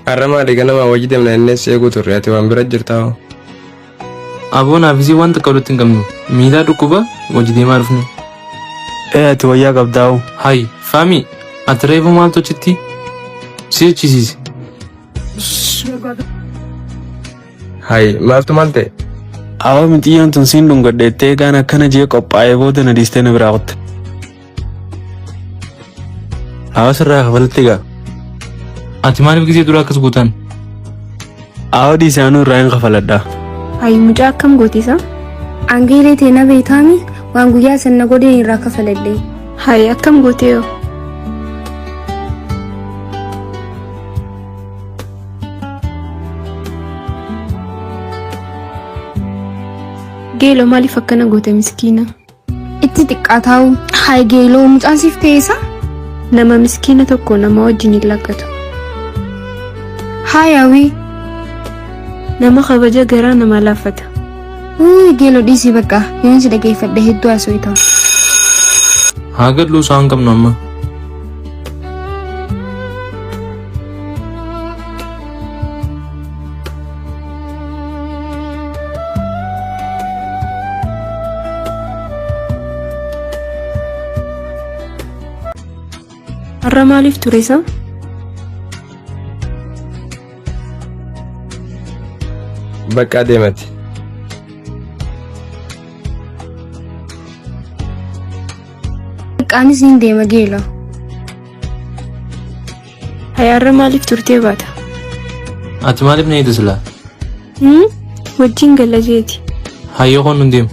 Har'a maali ganama wajji deemna jennee si eeguu turre ati waan bira jirtaa hoo? Aboo naaf isii waan takka walitti hin qabnu. Miilaa dhukkuba wajji deemaa dhufne. Ee ati wayyaa qabdaa'u. Hay Faami ati reefu maaltu achitti si jechisiise? Hay maaltu maal ta'e? Awwa mixiyyoon tun siin dhungadhe jettee egaan akkana jee qophaa'ee booda na dhiistee na biraa kutte. Hawa sirraa kafalatti gaa. Ati maaliif gisee dura akkas gootan? Hawa dhiise anuu irraa hin kafaladha. Hayi mucaa akkam goote isaa? Angeelee tee na beeytaami waan guyyaa san na godheen irraa kafaladhe. Hayi akkam gootee hoo? Geelo maaliif akkana goote miskiina? Itti xiqqaataa'u. Hayi Geeloo mucaan siif ta'e isaa? Nama miskiina tokko nama wajjin hin lakkatu. Hayi hawii. Nama kabaja garaa nama laaffata. Uuy Geeloo dhiisii bakka yoon si dhageeffadhe hedduu haasofta. Haa gallu isaan qabnu amma. Har'a maaliif ture isaa? Bakka deemati. Xiqqaanis niin deema Geeloo. Hayi har'a maaliif turtee baata? Ati maaliif na eegde silaa? Hmm? Wajjin gala jeeti. Hayyoo koon nun deemu.